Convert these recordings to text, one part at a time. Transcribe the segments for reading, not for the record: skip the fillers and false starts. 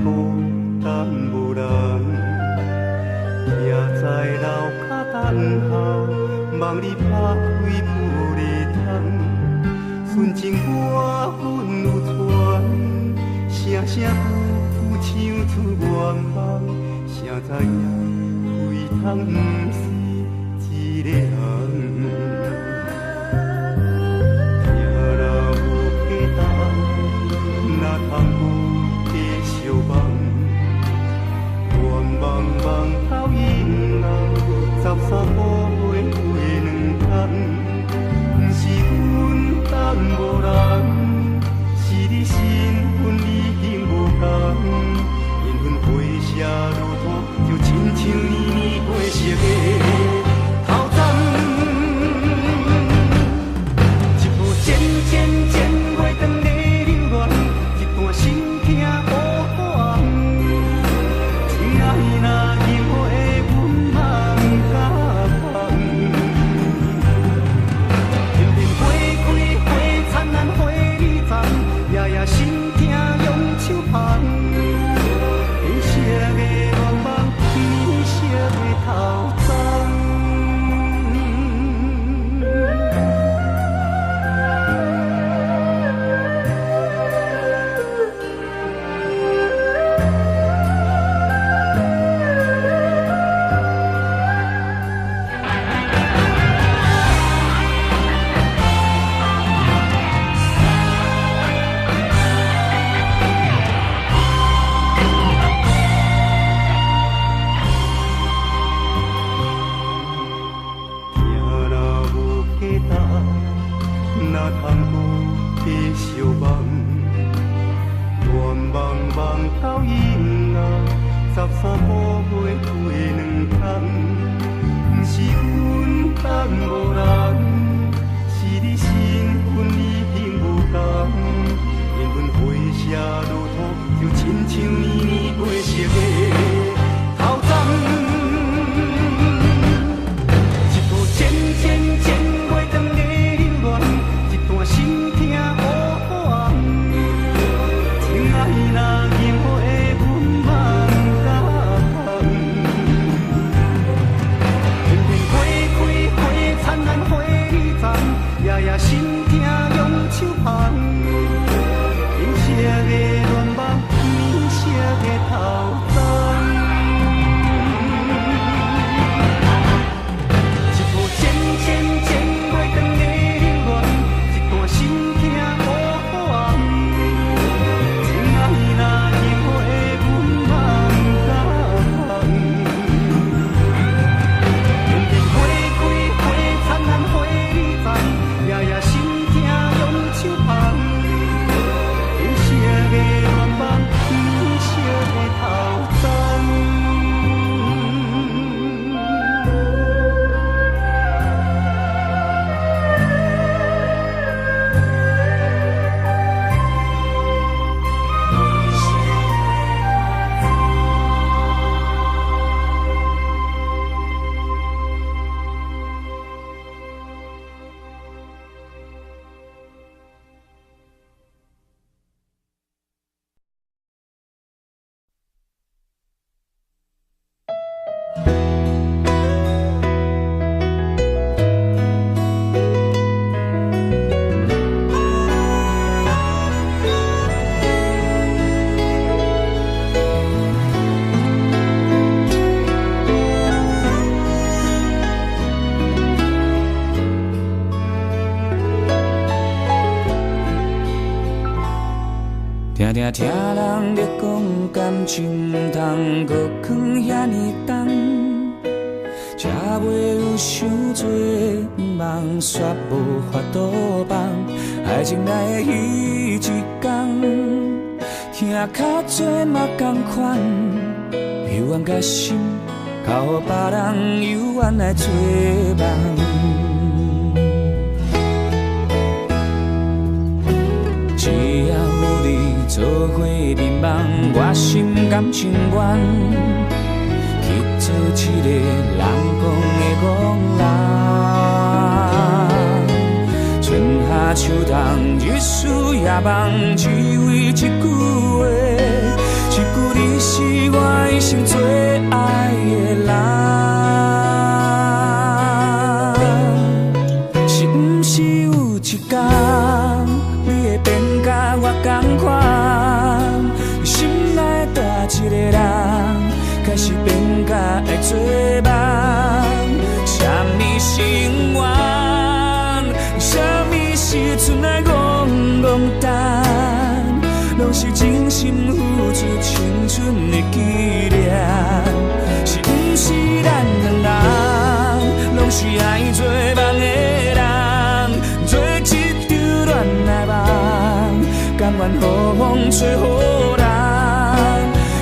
步等無人，徛在樓跤等候，望你拍開玻璃窗，純情我阮有傳，聲聲句句唱出願望，誰知影開窗毋是一個人。疼若無價值，哪通閣繼續望？願望望到永老，13个月过两冬，毋是阮等無人，是你身份已經無仝。緣分花謝落土，就親像年年過色的頭鬃。一步前前前袂當的留戀，一段心疼烏黃。情愛若樱花，阮嘛毋敢放。偏偏花開花燦爛花裡藏，夜夜心疼用手捧。變色的願望，變色的頭鬃。疼若無價值，哪通閣繼續望？願望望到永老，13个月過兩冬，毋是阮等無人，是你身份已經無仝。緣分花謝落土，就親像年年過色的頭鬃。一步前前前袂當的留戀，一段心疼烏黃。情愛若櫻花，阮嘛毋敢放。偏偏花開花燦爛花裡藏，夜夜心疼用手捧。變色的願望，變色的頭鬃。一步前前前袂當的留戀，一段心疼烏黃。情愛若櫻花，阮嘛毋敢放。偏偏花開花燦爛花裡藏，夜夜心疼用手捧。變色的願望，變色的頭鬃。定定聽人咧講感情毋通閣囥遐爾重，才袂有傷濟夢，煞無法度放。愛情來的彼一工，疼較濟嘛仝款，猶原共心交予別人，猶原來做夢。只要有你做伙眠夢，我心甘情願去做一個人講的戇人。春夏秋冬，日思夜夢，只為一句話，一句一生最爱的人。是毋是有一天，你会变甲我仝款？心内蹛一个人，开始变甲爱做梦。啥物是永远？啥物是賰爱戆戆等？拢是真心付出青春的纪念。是毋是咱两人，拢是爱做梦的人？做一场恋爱梦，甘愿予风吹予人，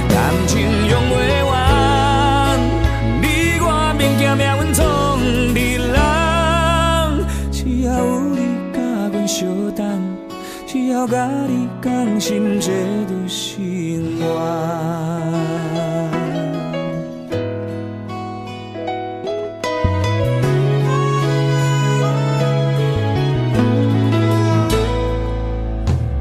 感情用袂完，你我免惊命运创治人。只要有你佮阮相等，只要佮你仝心，这就是永远。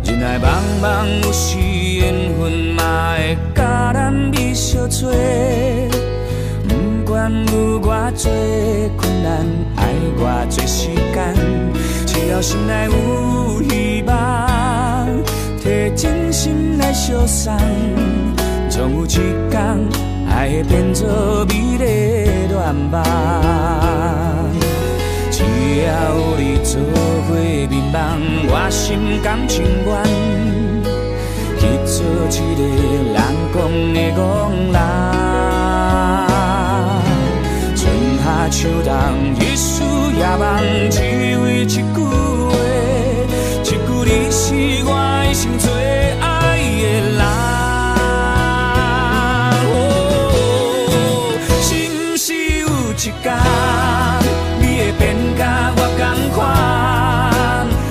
人爱茫茫，有时缘分嘛会共咱美相找。不管有偌济困难，爱偌济时间，只要心内有希望，提真心来相送，总有一天爱会变作美丽的愿望。只要有你做伙眠梦，我心甘情愿去做一个人讲的戆人。春夏秋冬，日思夜梦，只为一句话，一句你是我一生最爱的人。是毋是有一天，你会变甲我仝款？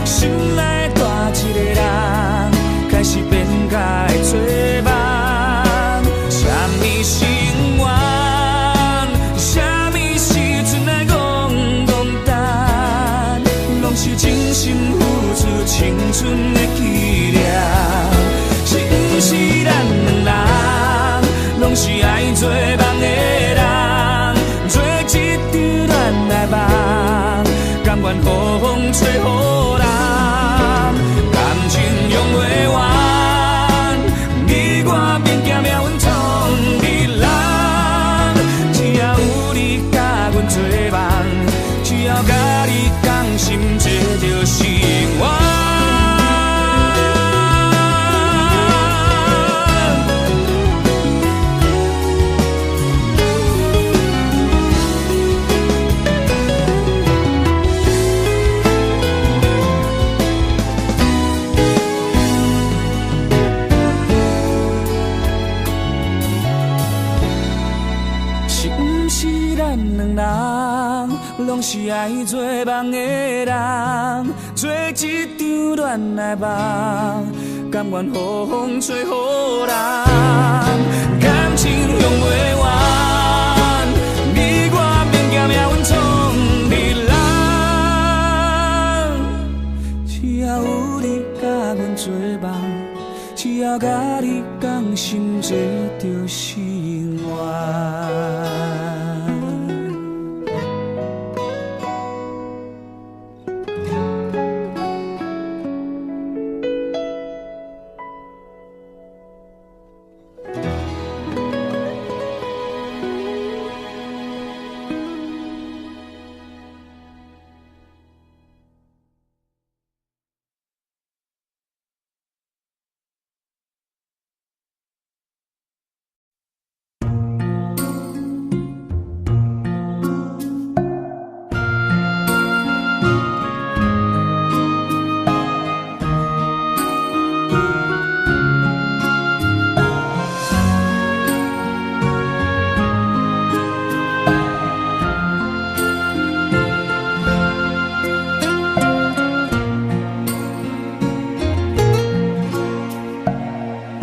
心内蹛一个人，开始变甲会做梦。啥物是永远？啥物是賰爱戆戆等？拢是真心付出青春的纪念。是毋是咱两人，拢是爱做梦的人？做一场恋爱梦，甘愿予风吹予人，感情用袂完，你我免惊命运创治人。只要有你佮阮做梦，只要佮你仝心，这就是永远。是毋是咱两人，拢是爱做梦的人？做一场恋爱梦，甘愿予风吹予人，感情用袂完，你我免惊命运创治人。只要有你佮阮做梦，只要佮你仝心，这就是永远。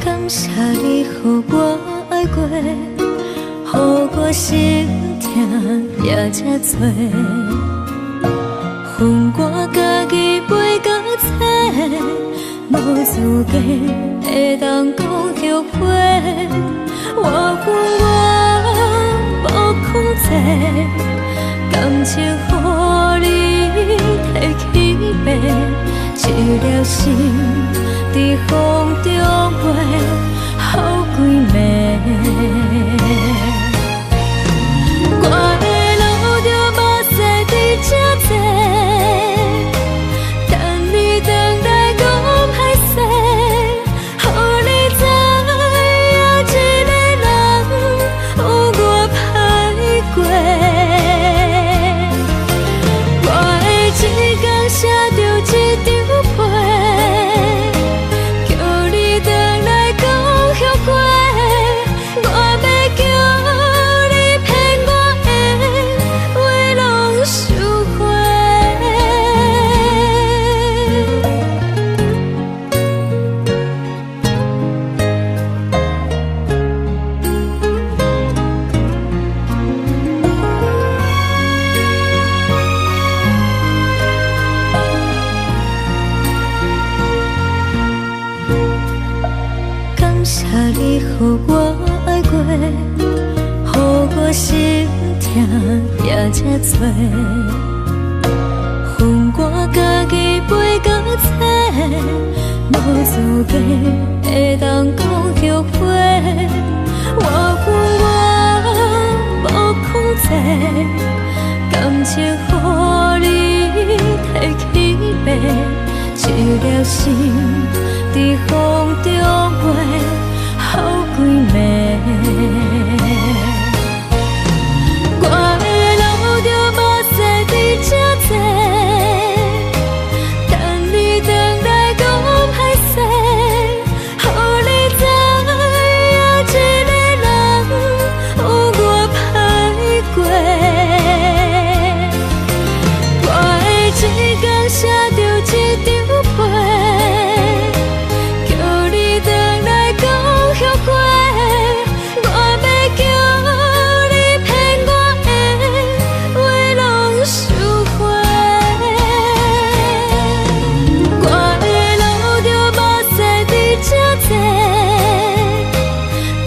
感谢你予我爱过，予我心痛也这多，分我家己飞到册，无资格会当讲后悔，我有濟，感情予你提去爬，一粒心佇風中飛，予幾暝。我會留著目屎佇這坐，等你轉來講歹勢，予你知影一个人有偌歹過。我會一工寫著一張批，叫你轉來講後悔，我欲叫你騙我的話攏收回。感謝你予我愛過，予我心疼也這多。予我家己飞到册，無資格會當講後悔。我有我無控制，感情予你提去爬，一粒心佇風中飛，予幾暝。我會留著目屎佇這坐，等你轉來講歹勢，予你知影一個人有偌歹過。我會一工寫著一張批，叫你轉來講後悔，我欲叫你騙我的話攏收回。我會留著目屎佇這坐，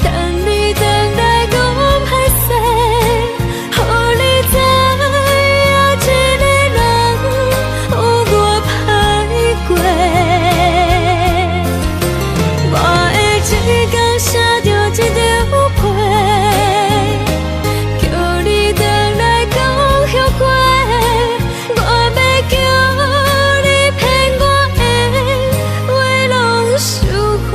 等你轉來講歹勢，予你知影一個人有偌歹過。我會一工寫著一張批，叫你轉來講後悔，我欲叫你騙我的話攏收回。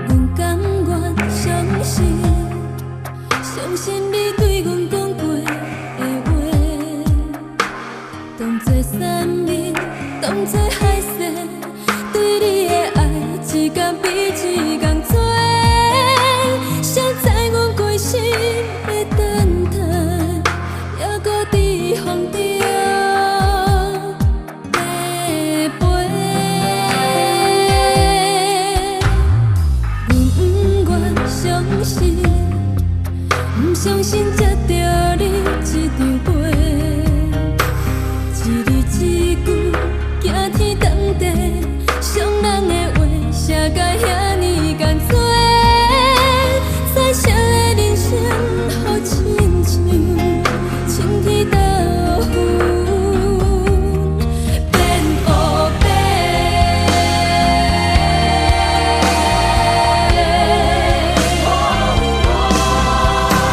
阮甘願相信，相信你對阮講過的話，當作山盟，當作海誓，對你的愛一天比一天多。誰知阮規心的等待，猶閣佇風中在飛。阮不願相信，不相信接著你這張批，一字一句驚天動地，傷人的話寫甲遐爾艱多，彩色的人生好親像青天豆腐變烏白。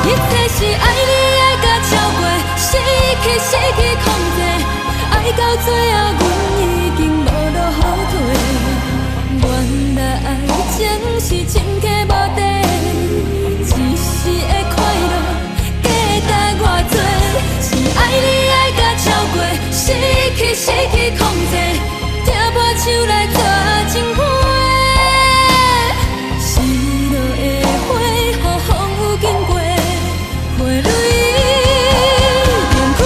一切是愛你愛甲超過，失去失去控制，愛到最後，阮已經無路予退。原來愛情是深刻無底，一時的快樂價值偌濟，是愛你愛甲超過，失去失去控制，拆破手來绝情花。失落的花，予風雨經過，花蕊重開。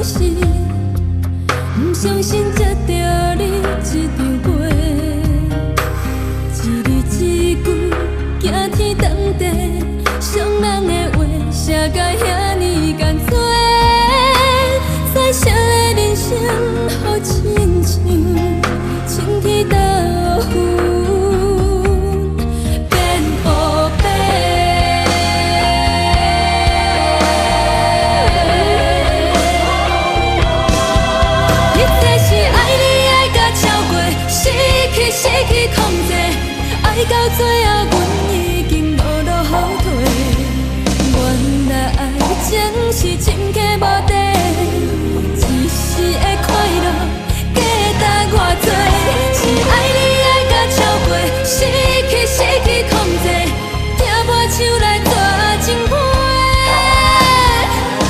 信，毋相信接著你這場飛，一字一句驚天動地，傷人的話寫甲遐爾艱多，彩色的人生予親像青天豆腐變烏白。一切是愛你愛甲超過，失去失去控制，愛到最後，阮已經無路予退。原來愛情是深刻無底，一時的快樂價值偌濟？是愛你愛甲超過，失去失去控制，拆破手來大情批。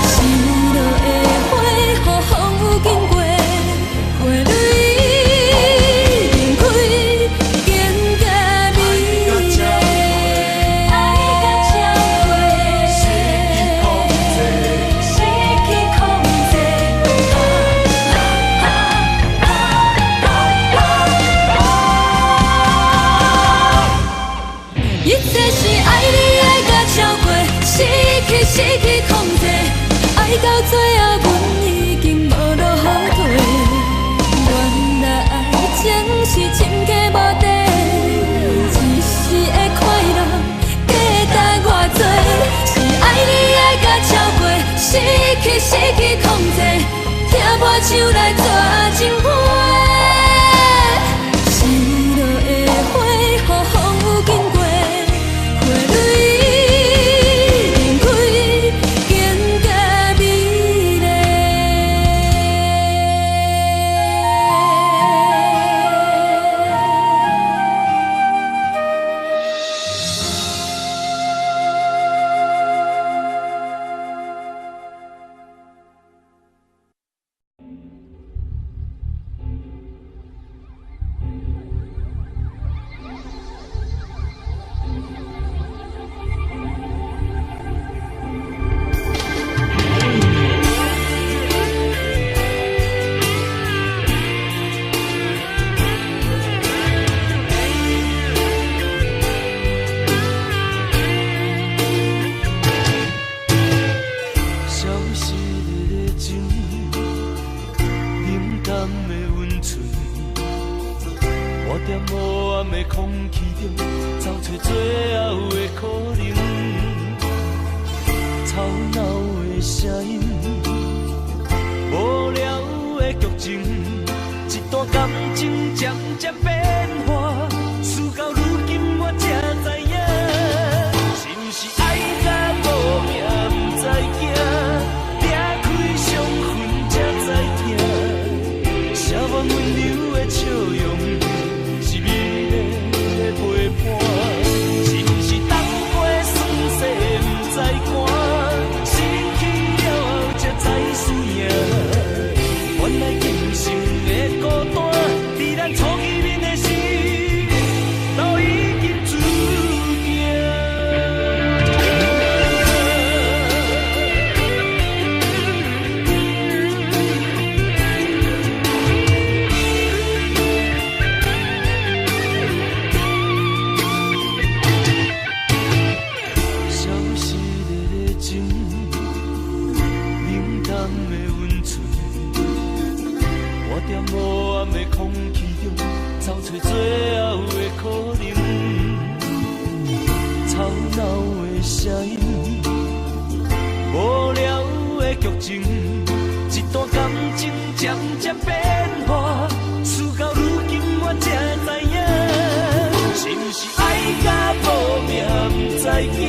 失落的花，予風雨經過，花蕊面開，更加美麗。愛甲超過，失去控制。一切是愛你愛甲超過，失去失去控制，愛到最後，阮已經無路予退。原來愛情是深刻無底，一時的快樂價值偌濟？是愛你愛甲超過，失去失去控制，拆破手來大情批。失落的花，予風雨經過，花蕊面開，更加美麗。消失的情，冷淡的温存，我踮黑暗的空氣中，找找最後的可能。吵鬧的聲音，無聊的劇情，一段感情漸漸變化，事到如今我才知影，是毋是愛甲無命不知驚，拆開傷痕才知疼，寫滿溫柔的笑容，是美麗的陪伴，是毋是冬過霜雪不知寒，失去了後才知輸贏。原來今生的孤單，佇咱初見面的時，都已經注定。消失的情，冷淡的温存，我踮黑暗的空氣中，找找最後的可能。吵鬧的聲音，無聊的劇情，一段感情漸漸變化，事到如今我才知影，是毋是愛甲無命不知驚，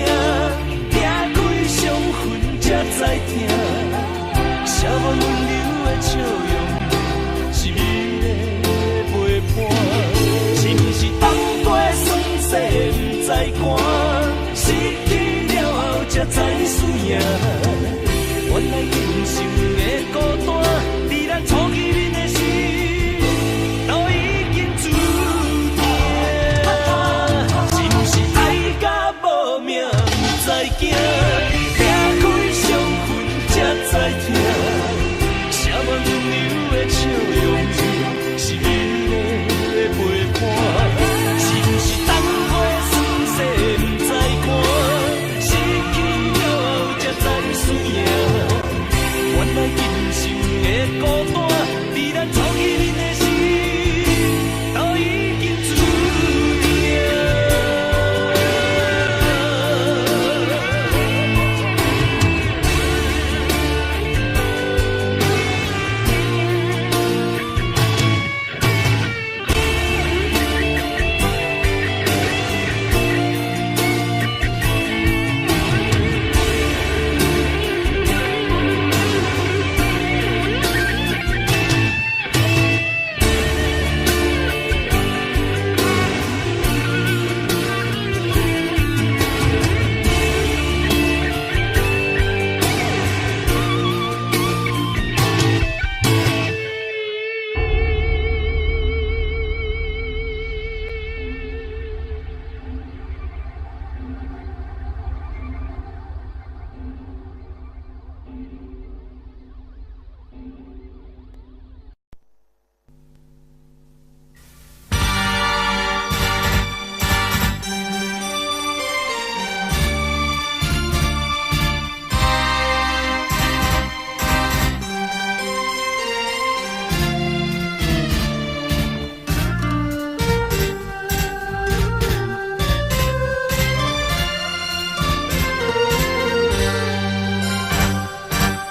拆開傷痕才知疼，寫滿溫柔的笑容，是美麗的陪伴，是毋是冬過霜雪不知寒，失去了後才知輸贏。原來今生的孤單，佇咱初見面的時，都已經注定。是毋是愛甲無命不知驚，拆開傷痕才知疼，寫心的孤單，佇咱初見面的時，都已經注定。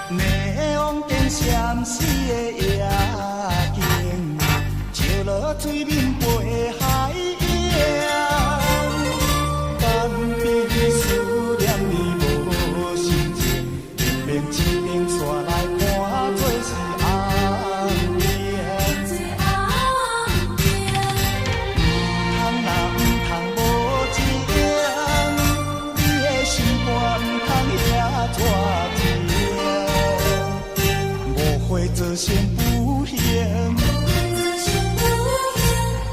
霓虹燈閃爍的夜景，照落水面飛海影。干邊思念你無心情，明明一燈煞來看做是紅燈。毋通若毋通無情，你的心肝毋通遐熱情。誤會造成不幸，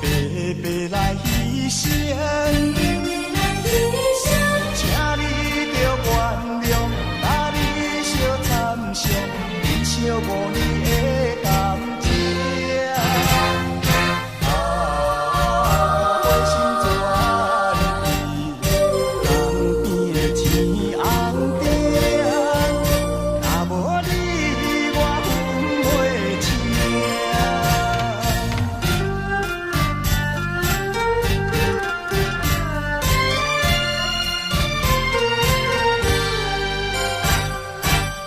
白白來犧牲。請你著原諒，甲你相參詳，珍惜五年的感情。啊，回心轉意，江邊的青紅燈，若無你，我分袂清。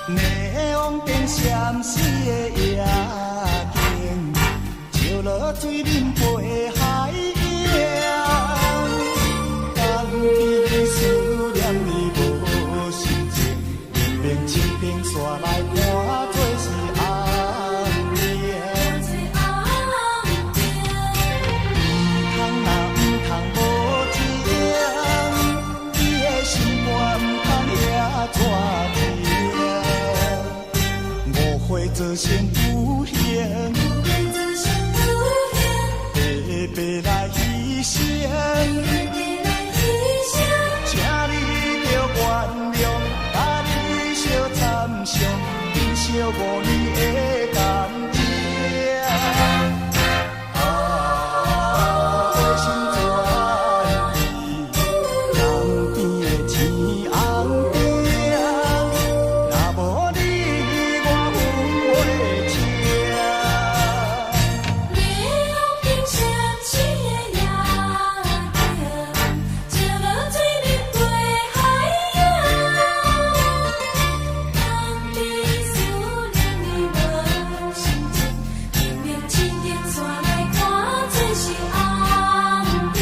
霓虹燈閃爍的夜景，照落水面飛海影。江邊思念你無心情，明明一燈煞來看做是紅燈。毋通若毋通無情，你的心肝毋通遐熱情。誤會造成不幸，白白來犧牲。請你著原諒，甲你相參詳，珍惜五年的感情。啊，回心轉意，江邊的青紅燈，若無你，我分袂清。霓虹燈閃爍的夜景，照落水面飛海影。江邊思念你無心情，明明一燈煞來看做是紅燈。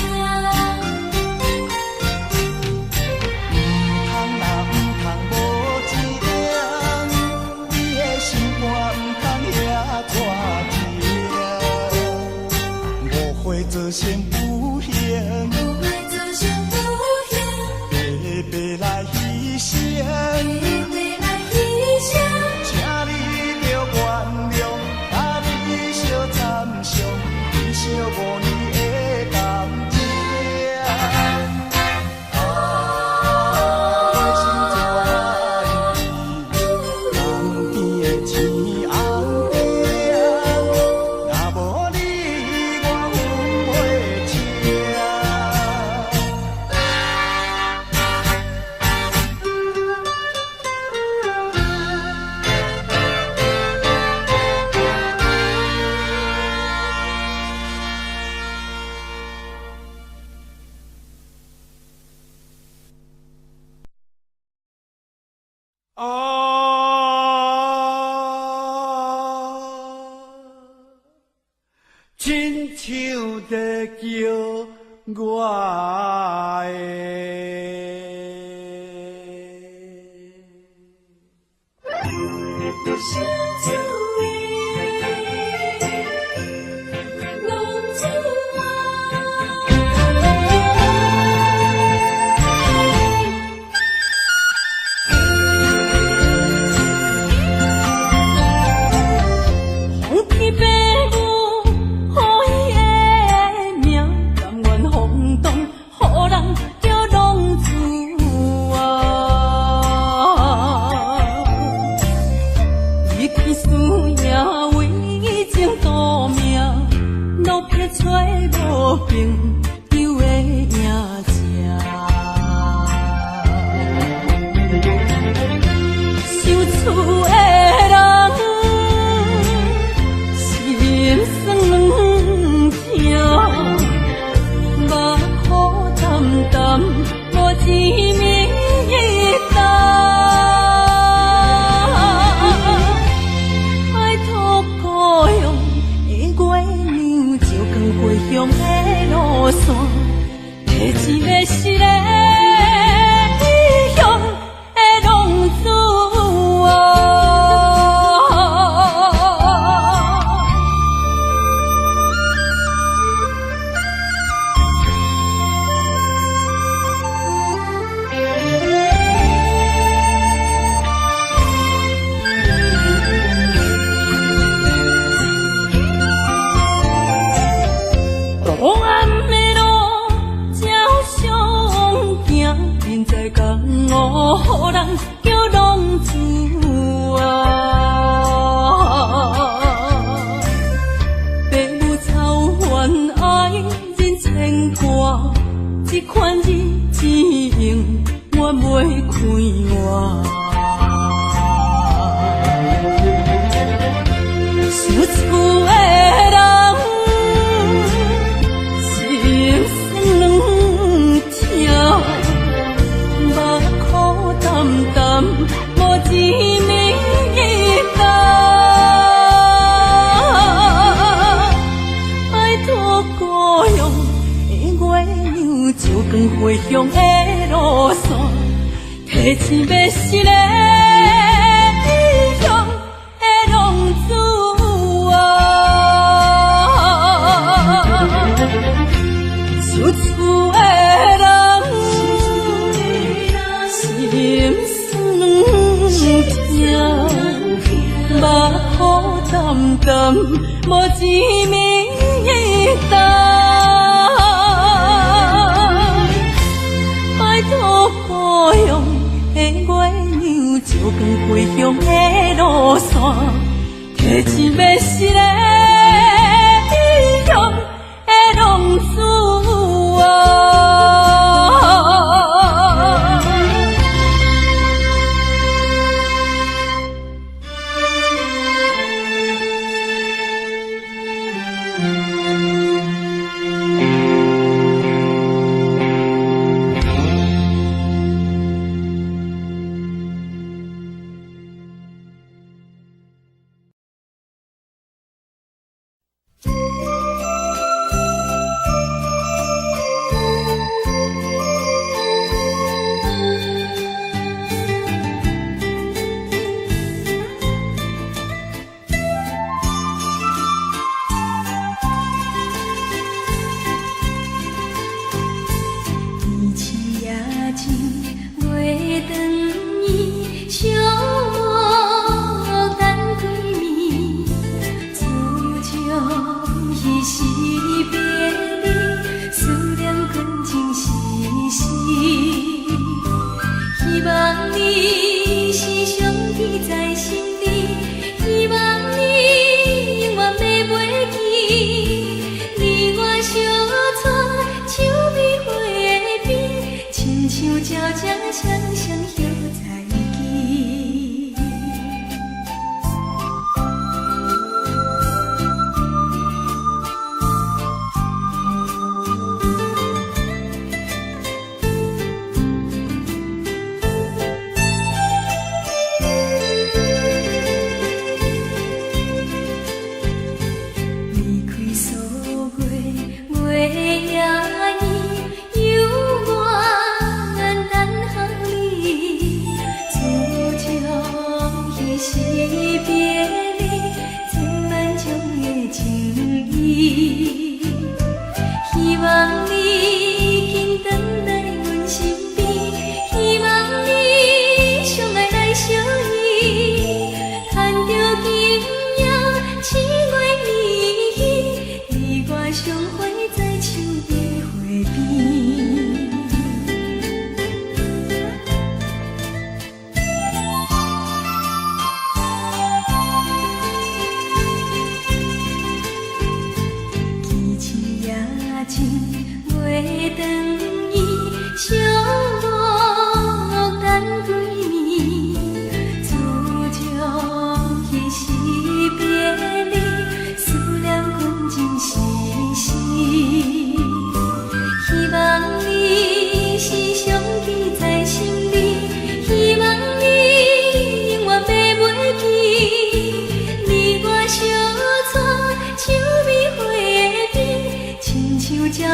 毋通若毋通無情，你的心肝毋通遐熱情。誤會造成不幸，白白來犧牲。請你著原諒，甲你相參詳，珍惜五年的感情。啊，回心轉意，江邊的青紅燈，若無你，我分袂清。親像在叫我的。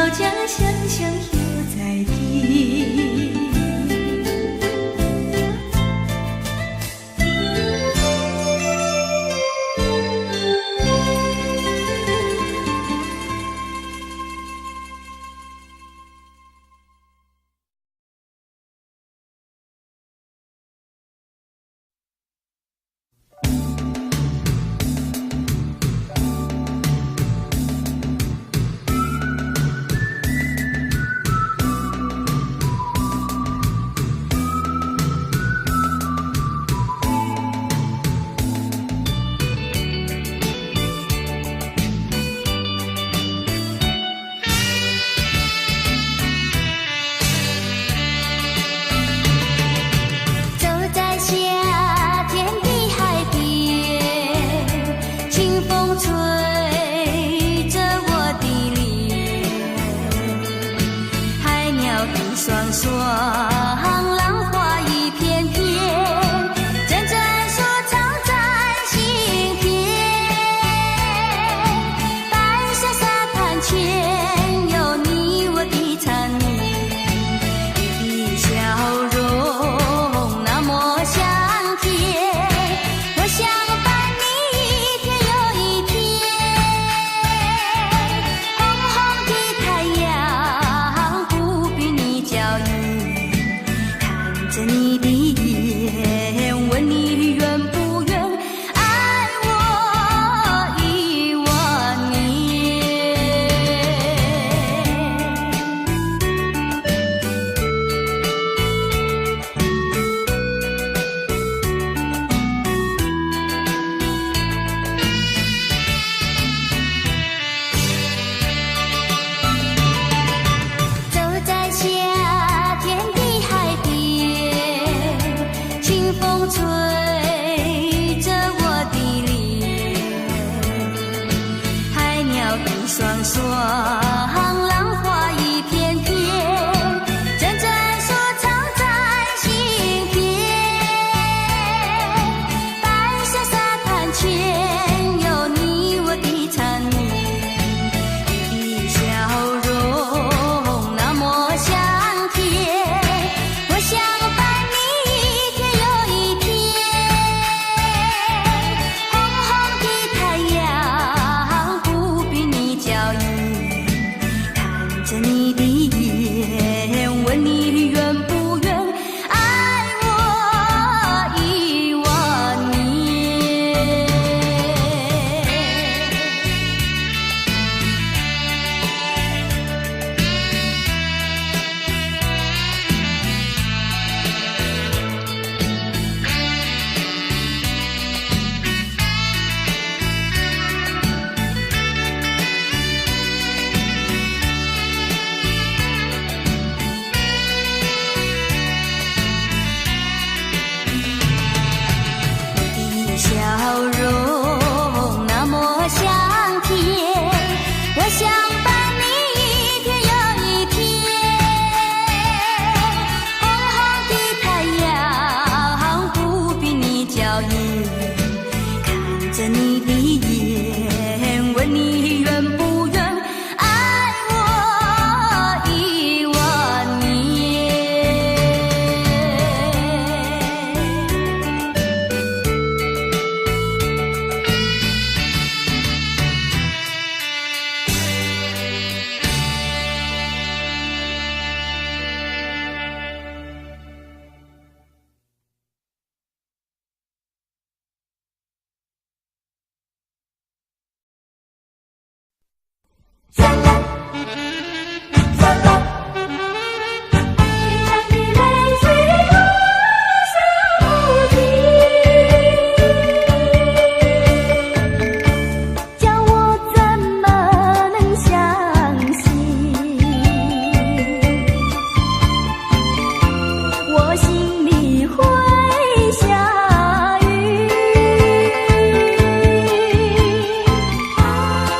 才双双歇在天。走在夏天的海边，清風吹着我的臉，海鳥一雙雙，浪花一片片，陣陣說唱在心田。白色沙灘前有你我的纏綿，你的笑容那麼香甜，我想伴你一天又一天。紅紅的太陽不比你嬌豔，看着你的眼，問你願不願愛我一萬年。走在夏天的海邊，清風吹着我的臉，海鳥一雙雙，浪花一片片，陣陣說唱在心田。白色沙灘前有你我的纏綿，你的笑容那麼香甜，我想伴你一天又一天。紅紅的太陽不比你嬌豔，看着你的眼，問你願不願愛我一萬年。你的笑容那麼香甜，我想伴你一天又一天。紅紅的太陽不比你嬌豔，看着你的眼，問你願不願愛我一萬年。清澈的淚水無聲無盡，叫我怎麼能相信？我心裡會下雨，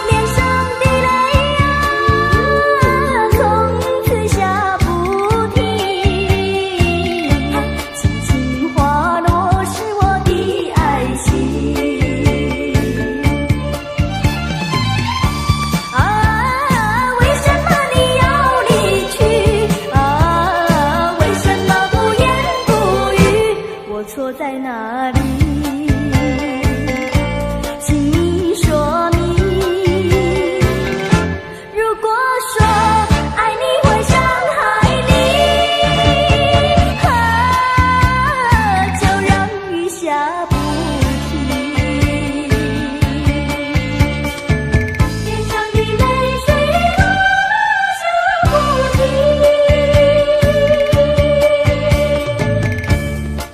臉上的淚啊。在哪裡？請你說明。如果說愛你會傷害你，啊，就讓雨下不停。臉上的淚水啊，下不停。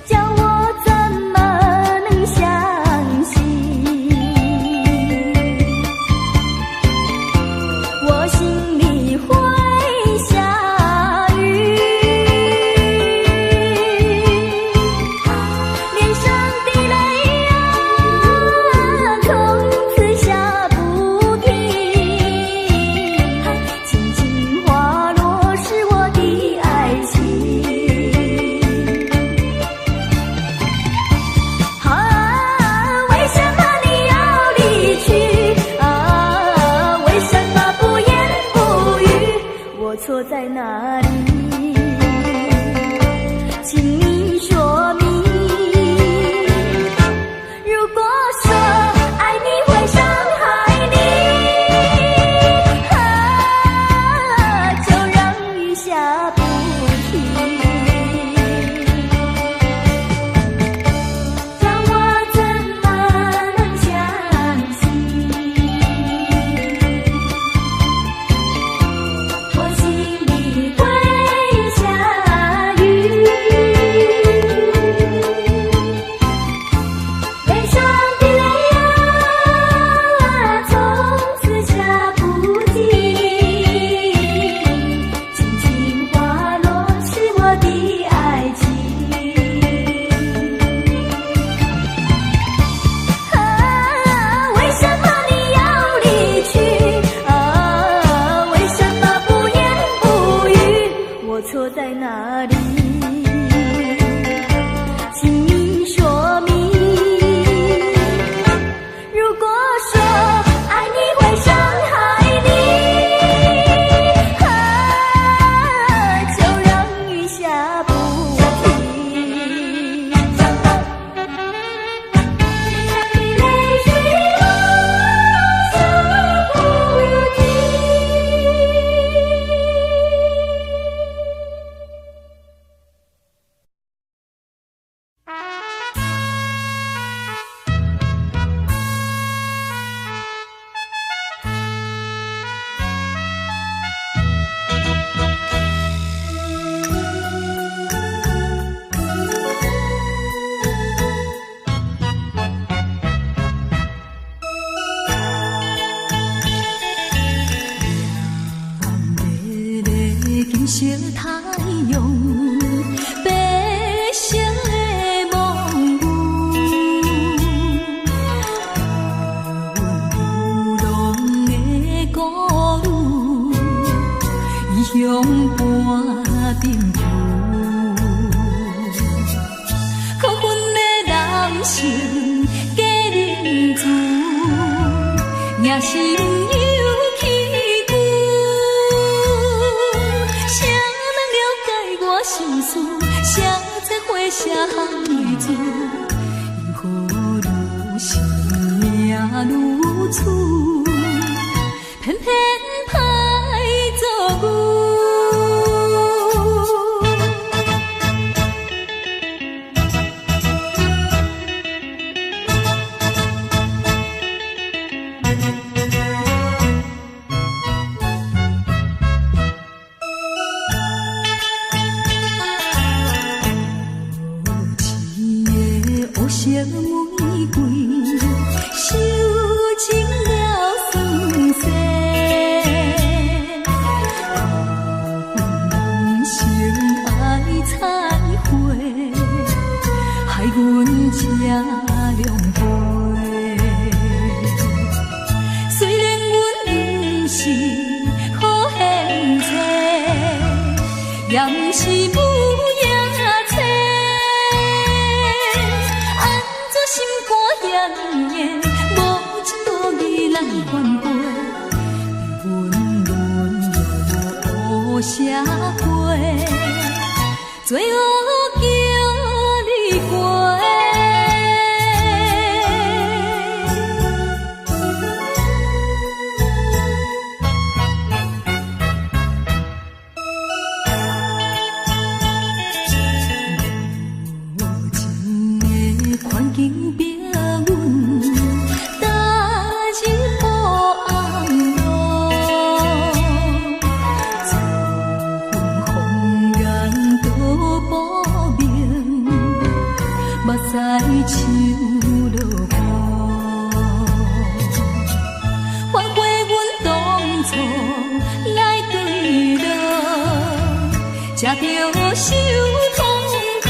叫我怎麼能相信？我心裡會下雨，臉上的淚啊，從此下不停。輕輕滑落是我的愛情。啊，為什麼你要離去？啊，為什麼不言不語？我錯在哪裡？請你說明。如果說愛你會傷害你，啊，就讓雨下不停。叫我怎麼能相信？我心裡會下雨，臉上的淚啊，從此下不停。輕輕滑落是我的愛情。啊，為什麼你要離去？啊，為什麼不言不語？我錯在哪裡？請你說明。如果說愛你會傷害你，啊，就讓雨下不停。臉上的淚水啊，下不停。艷麗的金色太陽，白色的夢霧，予阮流浪的孤女，異鄉半點浮。可恨的人生假仁慈，赢心有气久。谁人了解我心事？谁知花谢含泪珠？因何如生命如此，偏偏歹做牛。无情的乌色玫瑰，受尽了酸涩。予阮人生爱彩花，害阮这狼狈。雖然阮毋是好献祭，也毋是母夜叉。按怎心肝遐呢硬，無情無義來反背，予阮淪落烏社會，做惡叫你過。才著受痛苦。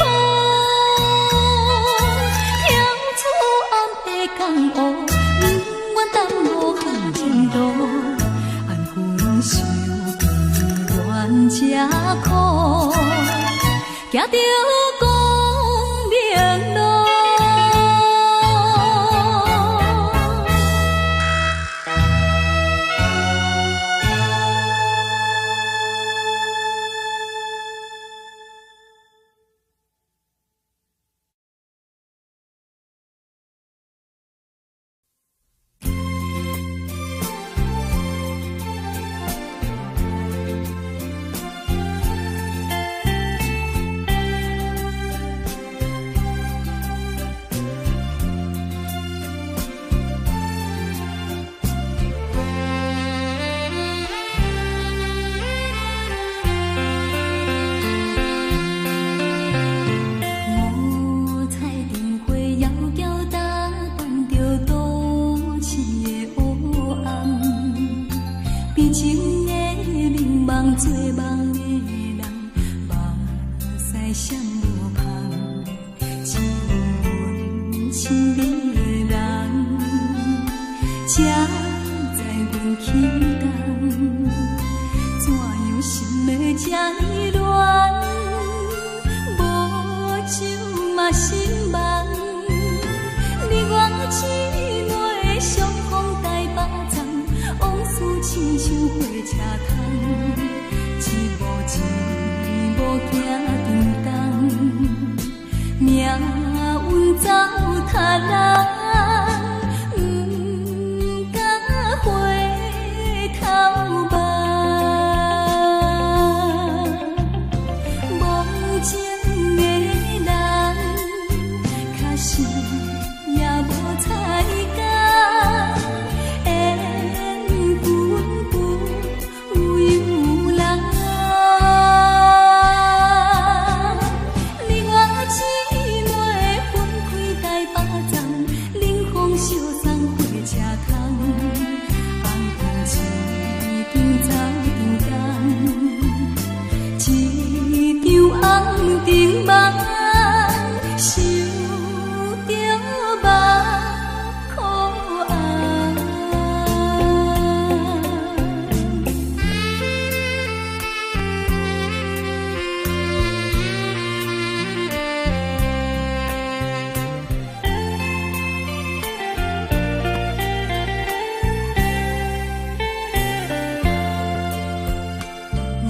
跳出暗的江湖，不愿耽误好前途，安分守己愿吃苦，行著光明路。五彩灯火遥遥打扮著都市的黑暗，悲情的眠梦做梦的人，目屎闪无芳，只有阮亲爱的人，才知阮起工，怎样心会这呢乱？无酒嘛心茫，你我姊妹相逢台北站，往事亲像火车窗，一步一步行长东，命运走他人，不敢回头望。无情的人，确实也无彩工，缘分不由人。你我姊妹分开台北站，冷风相送火车窗，红灯一张走长东，一场红灯梦，想著目苦红。五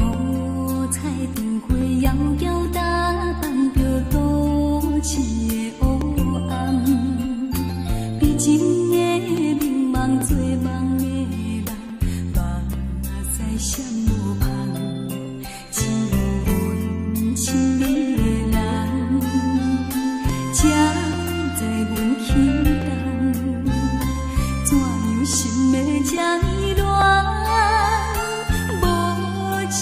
彩灯火遥遥打扮著都市的黑暗，悲情的眠梦做梦的人，目屎闪无芳，只有阮亲爱的人，才知阮起工，怎样心会这呢乱？无酒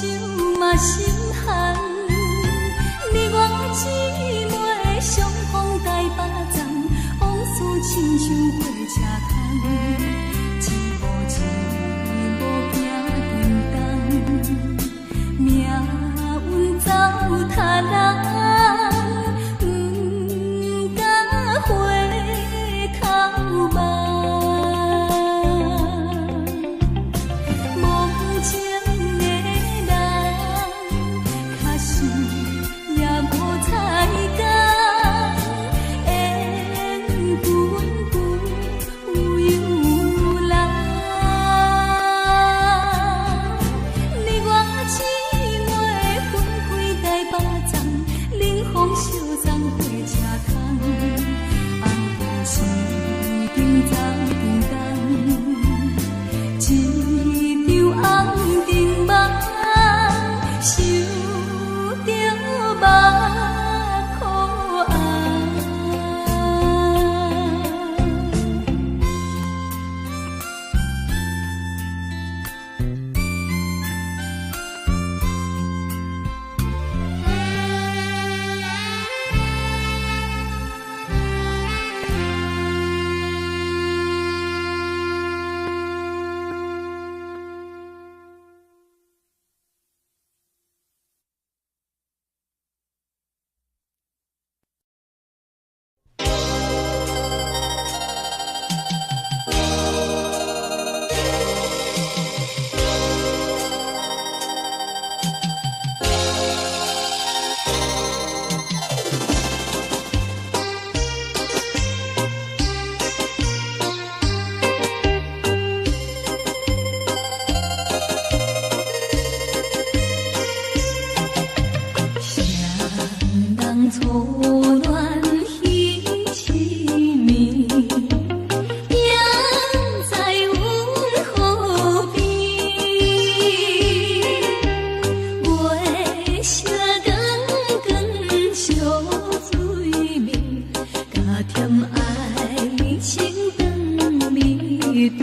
嘛心寒，你我姊妹相逢台北站，往事亲像火车窗，一步一步行长东，命运走他人，不敢回头望。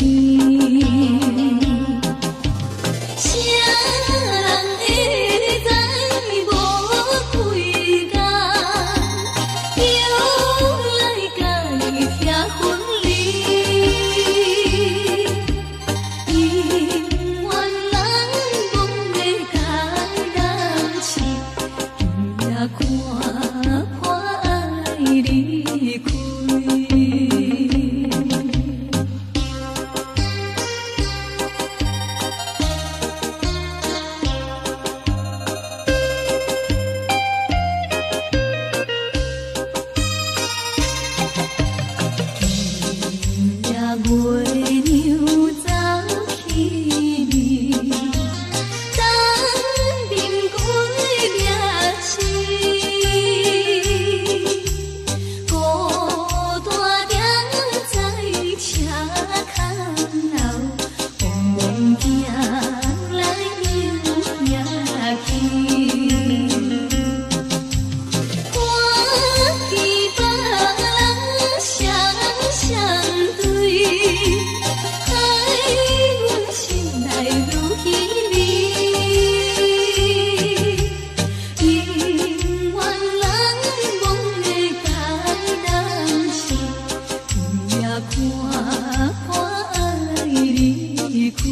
啥人會知無幾工，又來共伊拆分離。姻緣人罔會共人試，今夜看破愛離開。今夜月娘走去暝，等面歸命死。孤單踮在車窗後，茫茫行來又行去。看見別人雙雙對，害阮心內愈稀微。姻緣人罔會共人試，今夜看破愛離開。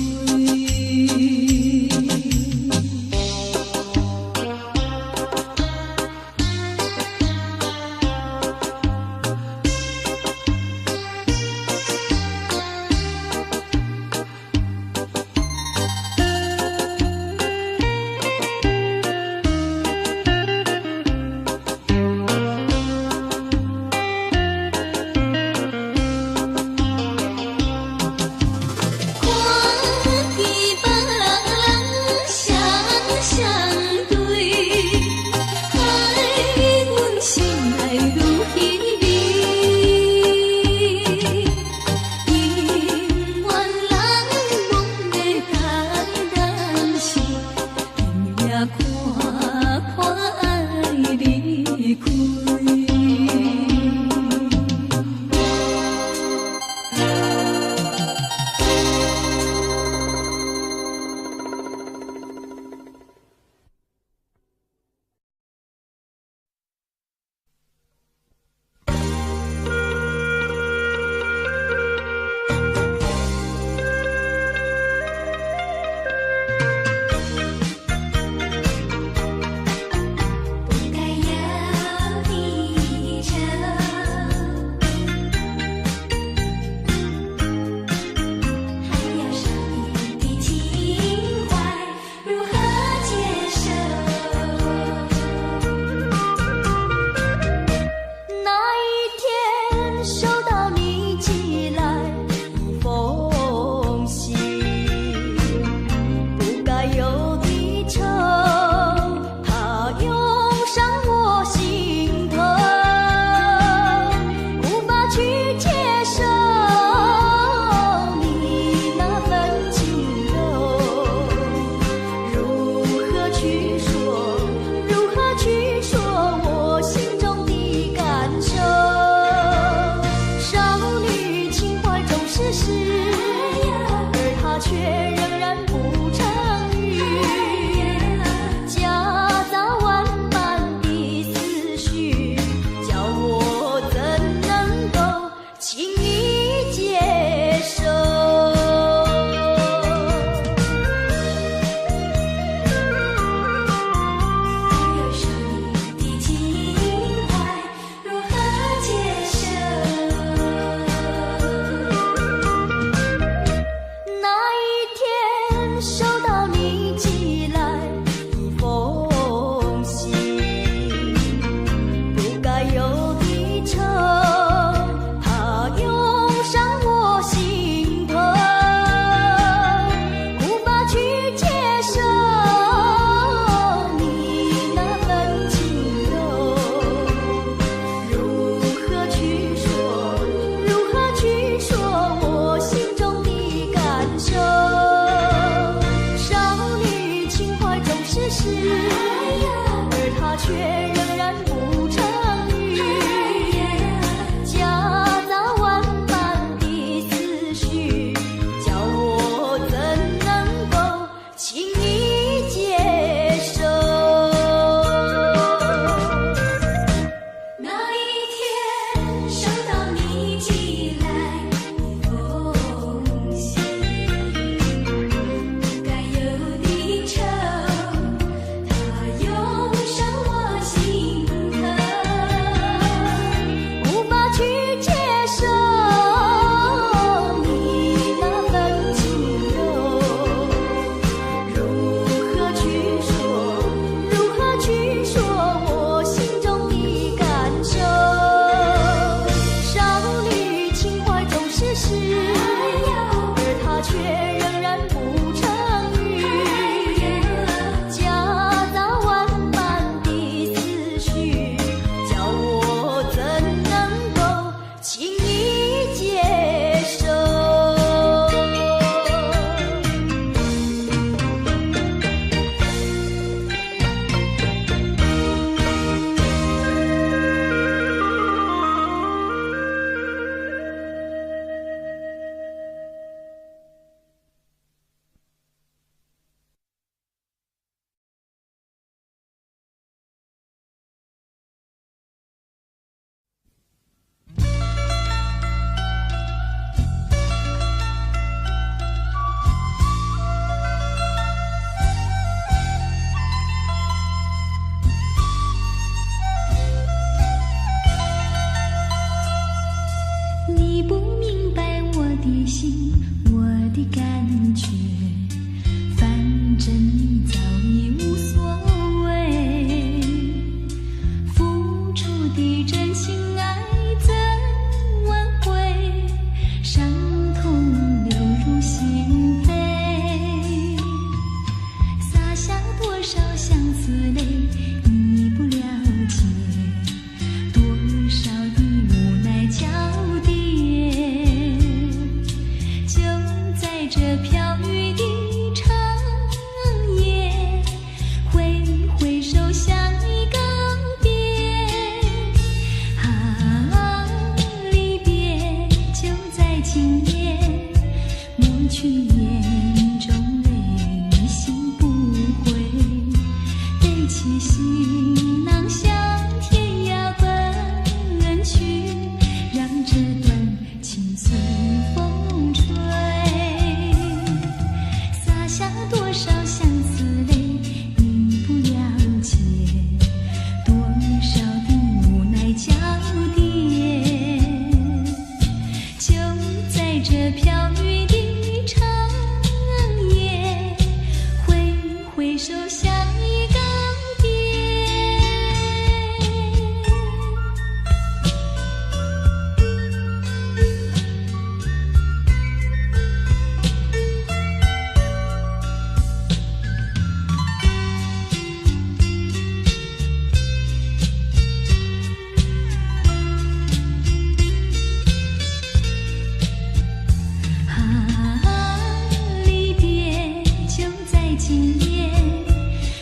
看見別人雙雙對，害阮心內愈稀微。姻緣人罔會共人試，今夜看破愛離開。不該有的愁，還有少年的情懷，如何接受？那一天收到你寄來一封信，不該有的愁，它湧上我心頭，無法去接受你那份情柔，如何去說？如何去說我心中的感受？少女情懷總是詩，而她卻仍然不成語，夾雜萬般的思緒，叫我怎能夠輕易接受？還有少年的情懷，如何接受？那一天收到你寄來一封信，不該有的愁，它湧上我心頭，無法去接受你那份情柔，如何去說？如何去說我心中的感受？少女情懷總是詩，而她卻仍然不成語，夾雜萬般的思緒，的感覺，反正你早已無所謂。付出的真情愛怎挽回？傷痛流入心扉，灑下多少相思淚，你不了解，多少的無奈交疊。就在這飄雨的長夜，揮揮手向你告別。啊，離別就在今夜，抹去眼中淚，你心不悔，背起行囊向天涯奔去，讓這段情隨風吹。灑下多少相思淚，你不了解，多少的無奈交疊。就在這飄雨的長夜，揮揮手向你告別。啊，離別就在今夜，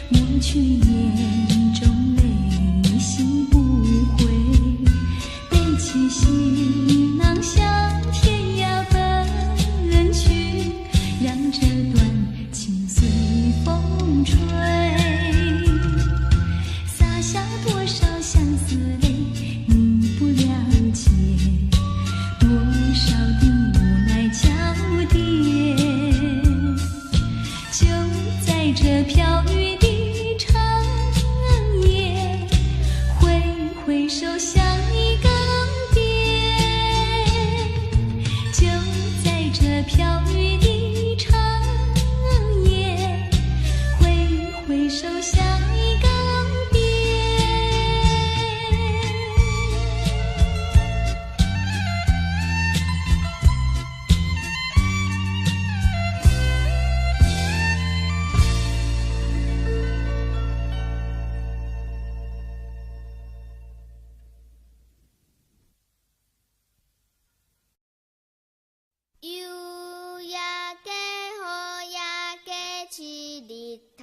抹去眼中淚，你心不悔，背起行囊向天涯奔去，讓這段情隨風吹。灑下多少相思淚，你不了解，多少的無奈交疊。就在這飄雨的長夜，揮揮手向你告別。就在這飄雨的長夜，揮揮手向你告別。雨也加，雨也加，揤日頭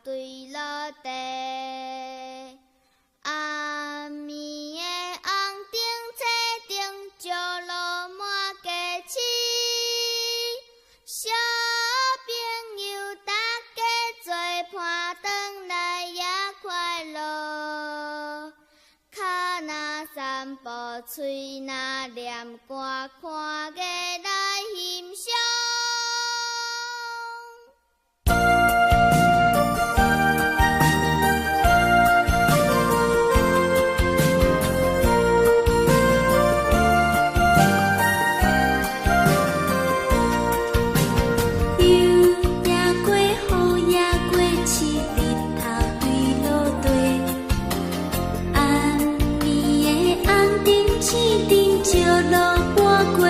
對落地。暗暝的紅燈車燈照落滿街市，小朋友大家做伴轉來也快樂。跤若散步，喙若念歌，看藝來欣賞。雨也過，雨也過，揤日頭對落地。暗暝的紅燈青燈照落半街。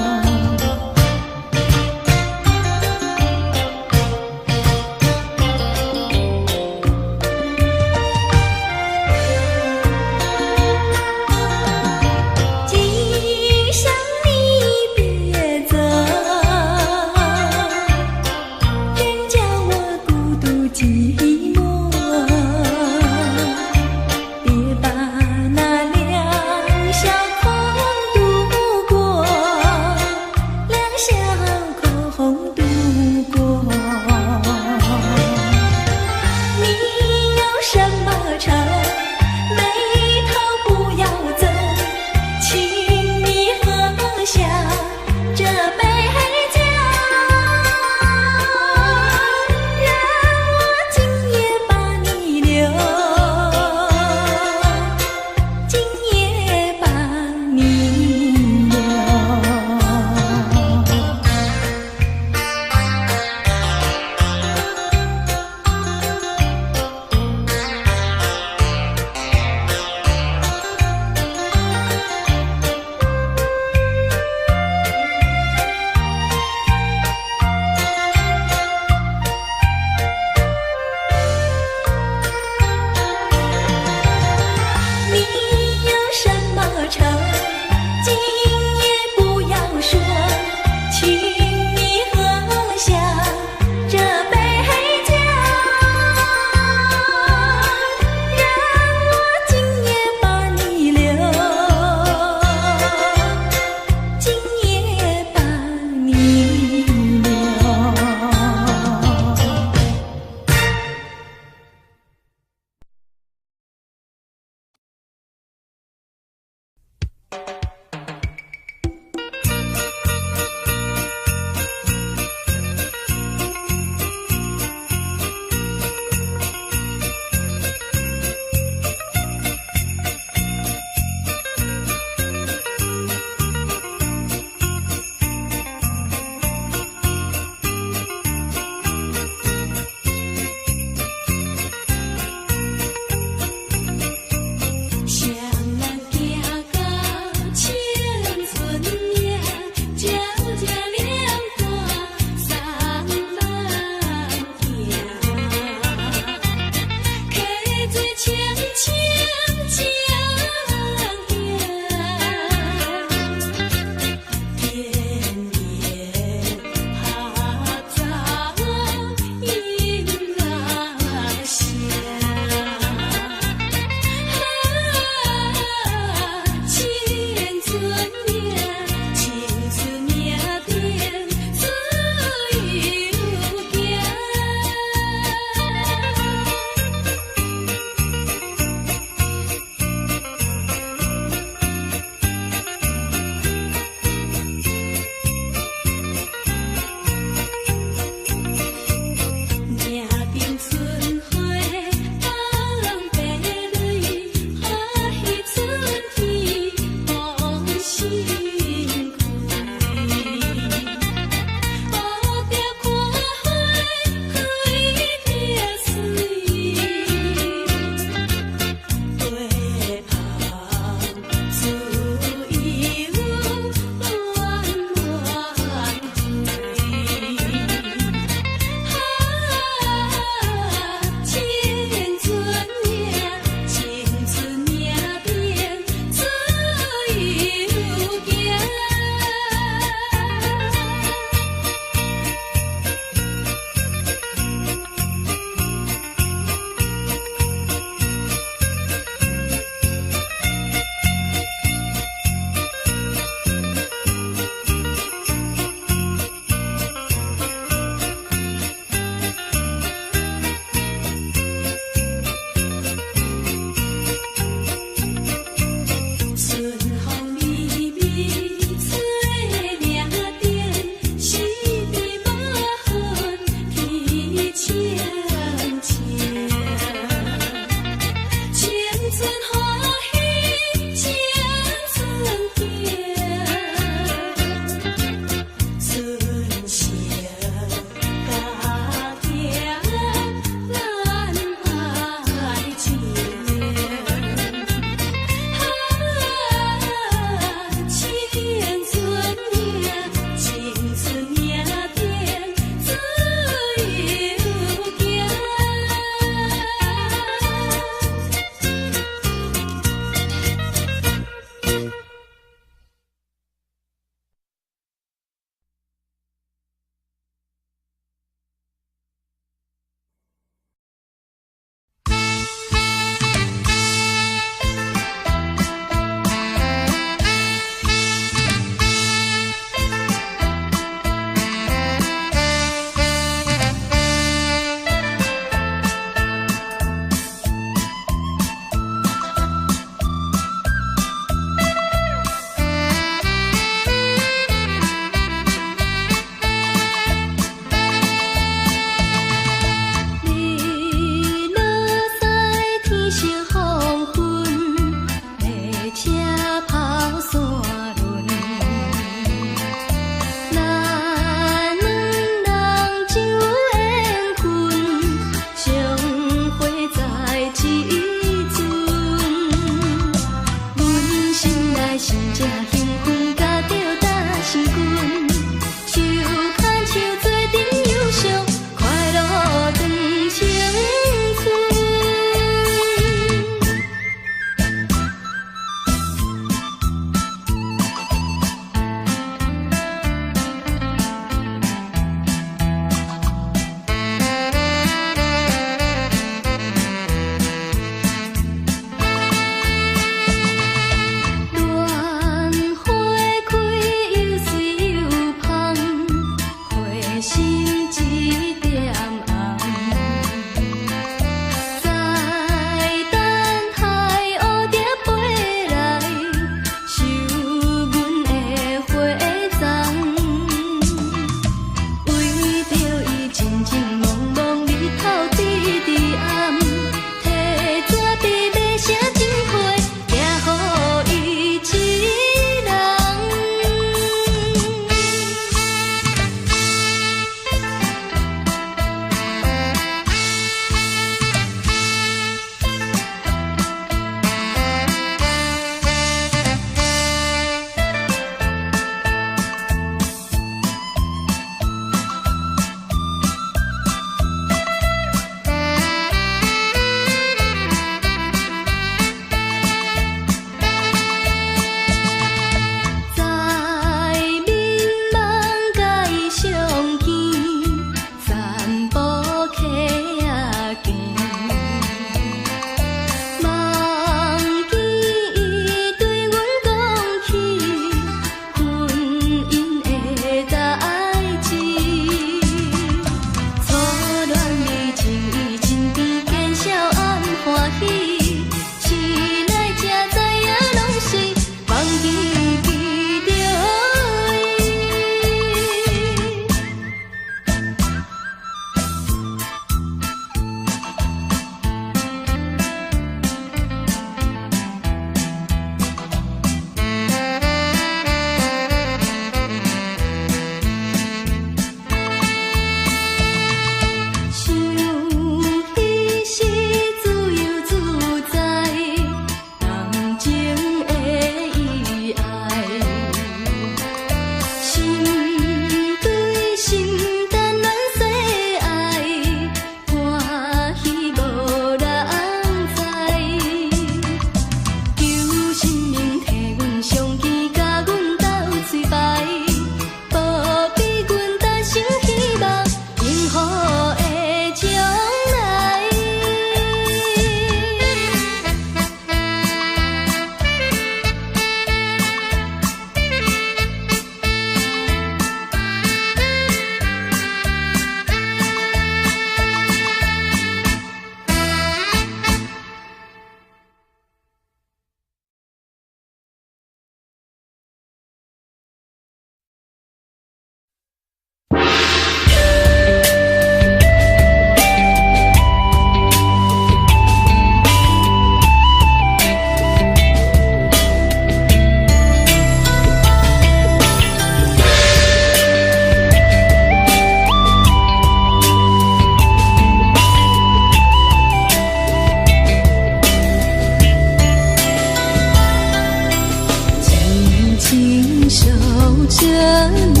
你，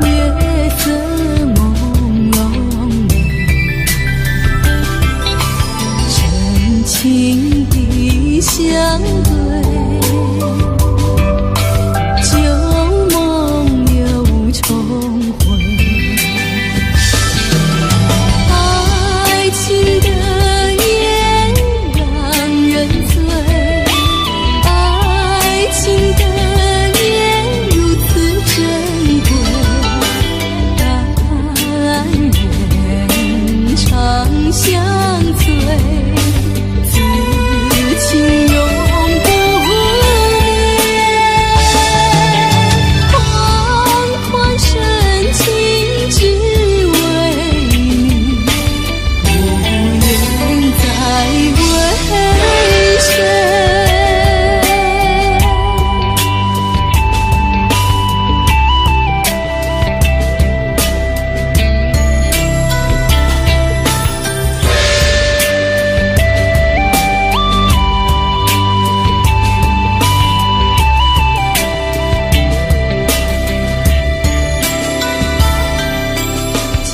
月色朦胧美，深情的相對，舊夢又重回。愛情的夜讓人醉，愛情的夜如此珍貴，但願長相隨，此情永不滅。款款深情只為你，不願再為誰。緊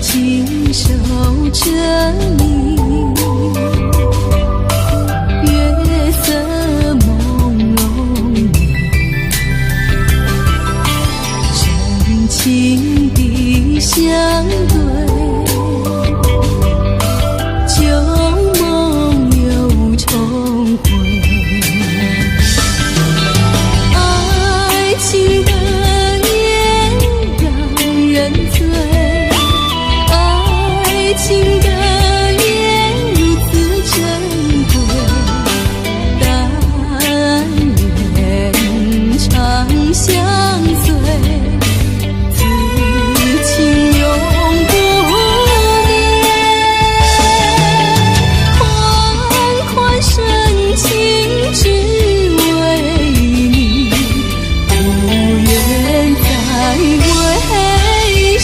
緊守著你，月色朦胧美，深情的相對，舊夢又重回。愛情的夜讓人醉，愛情的夜如此珍貴，但願長相隨，此情永不滅。款款深情只為你，不願再為誰。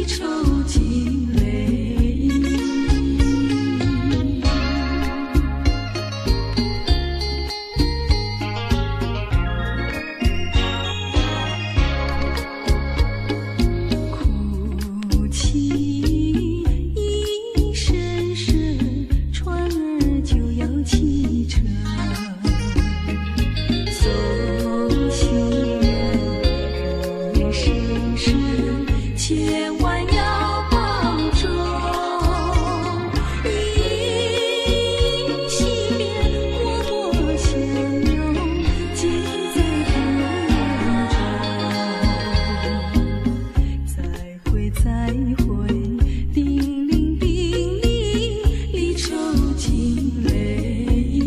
愁尽泪印。哭泣一声声，船儿就要启程。送行人声声，千万要保重。一惜别，默默相拥，尽在不言中。再会再会，叮咛叮咛，离愁尽泪印。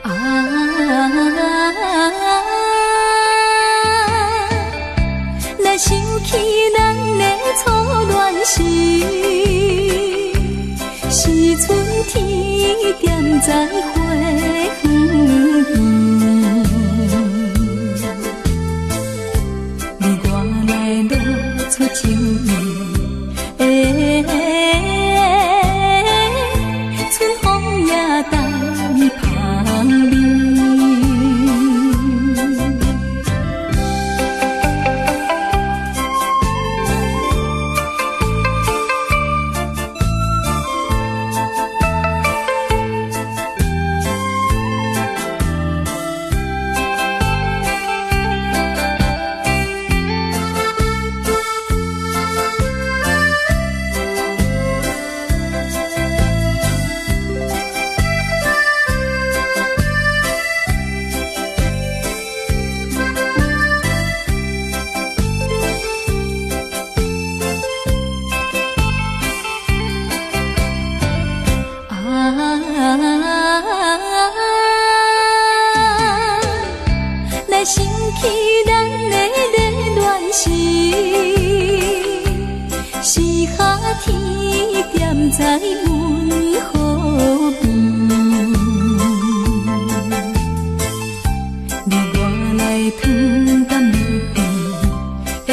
啊，若想起咱的初恋时，是春天踮在花园边，你我来露出情意，春风也带香味。啊，若想起咱的热恋时，是夏天踮在阮河边，你我来汤甘蜜甜，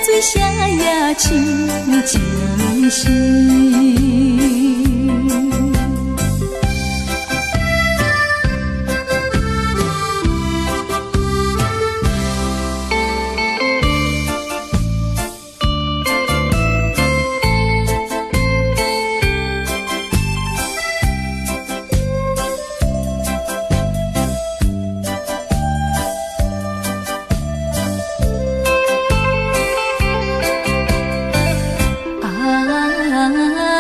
水声也亲情深。啊。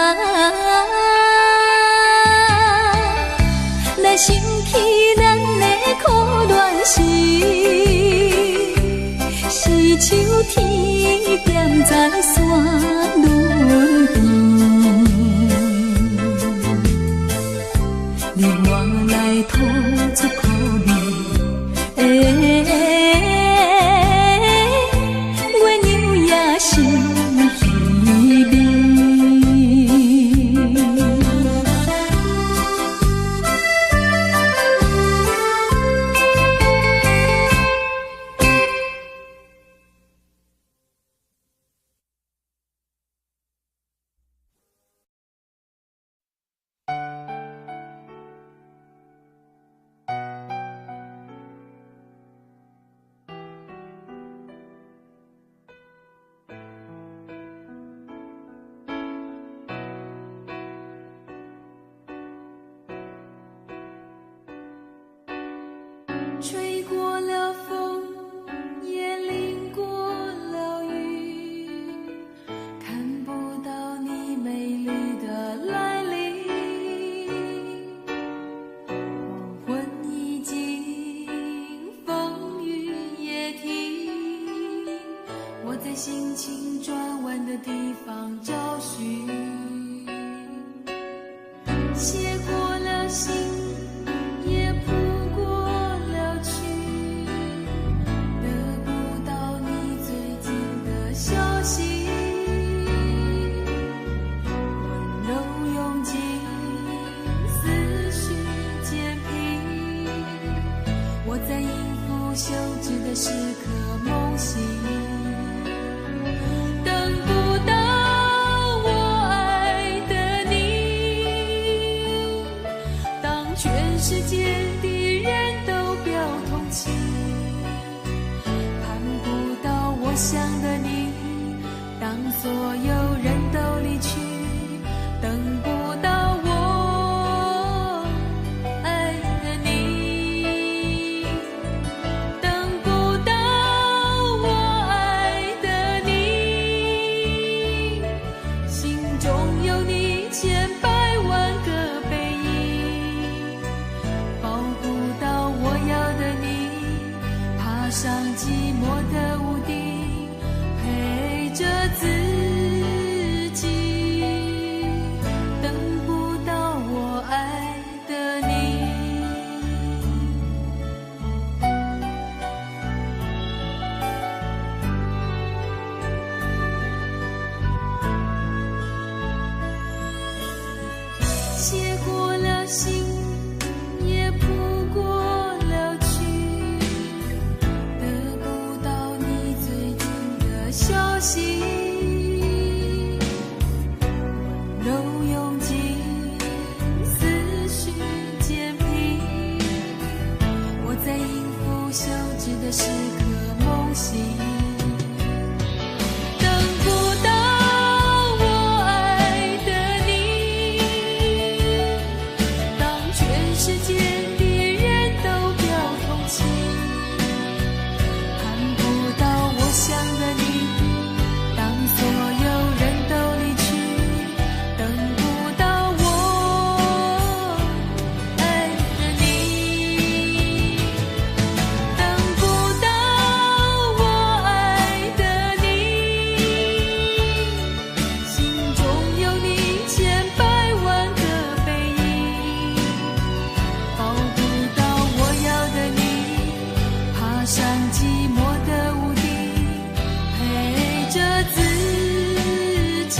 時刻夢醒，等不到我愛的你。當全世界的人都表同情，盼不到我想的你。當所有人都離去，等不到我愛的你，等不到我愛的你，心中有你千百萬個背影，抱不到我要的你，爬上寂寞的屋頂，陪着自己，等不到我愛的你。寫過了信，也譜過了曲，得不到你最近的消息，溫柔用盡，思緒漸平，我在音符休止的時刻夢醒，等不到我愛的你。當全世界的人都表同情，盼不到我想的你。當所有人都離去，等不到我愛的你，等不到我愛的你，心中有你千百萬個背影，抱不到我要的你，爬上寂寞的屋頂，陪着自己，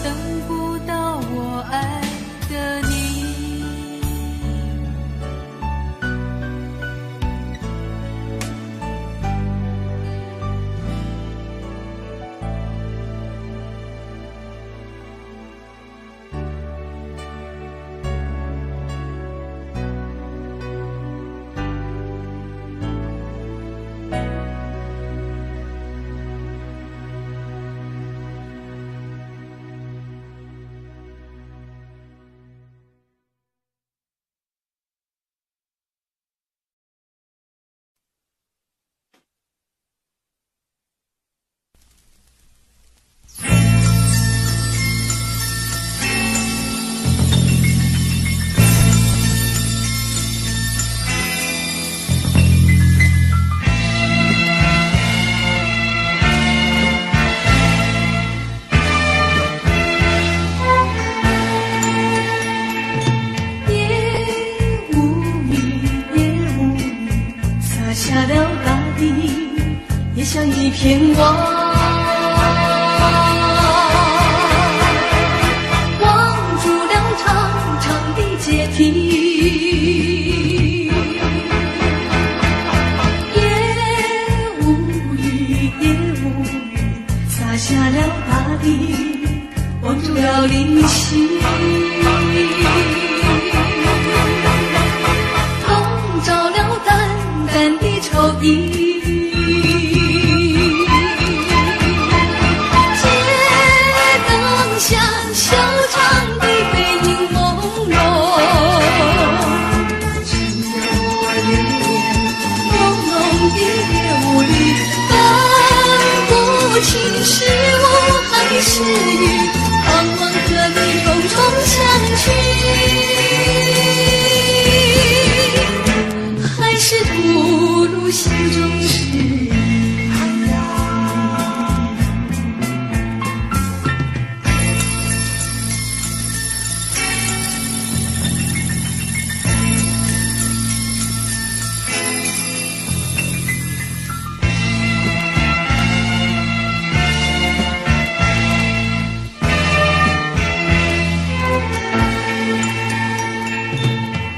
等不到我愛的你。夜無語，夜無語，灑下了大地，也像一片網，網住了長長的階梯。夜無語，夜無語，灑下了大地，網住了靈犀。籠罩了淡淡的愁意。街燈下，修長的背影朦朧，只有我留戀朦朧的夜霧裡，分不清是霧還是雨，盼望和你重重相聚，還是吐露心中事。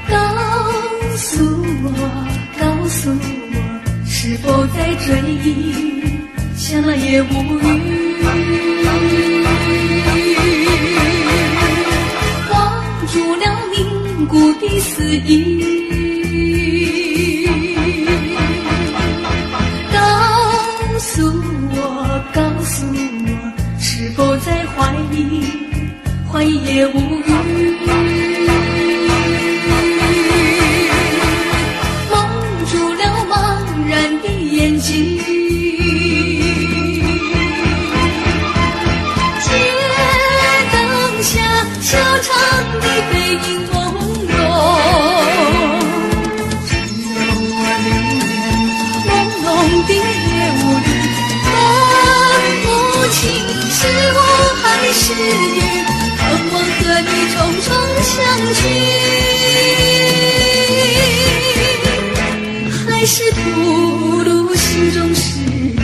告訴我，告訴我，追憶，想來也無語。望住了凝固的思憶，告訴我，告訴我，是否在懷疑？懷疑也無語。蒙住了茫然的眼睛，街燈下修長的背影朦朧，只有我留戀朦朧的夜霧裡，分不清是霧還是雨，渴望和你重重相聚，還是吐露心中誓言，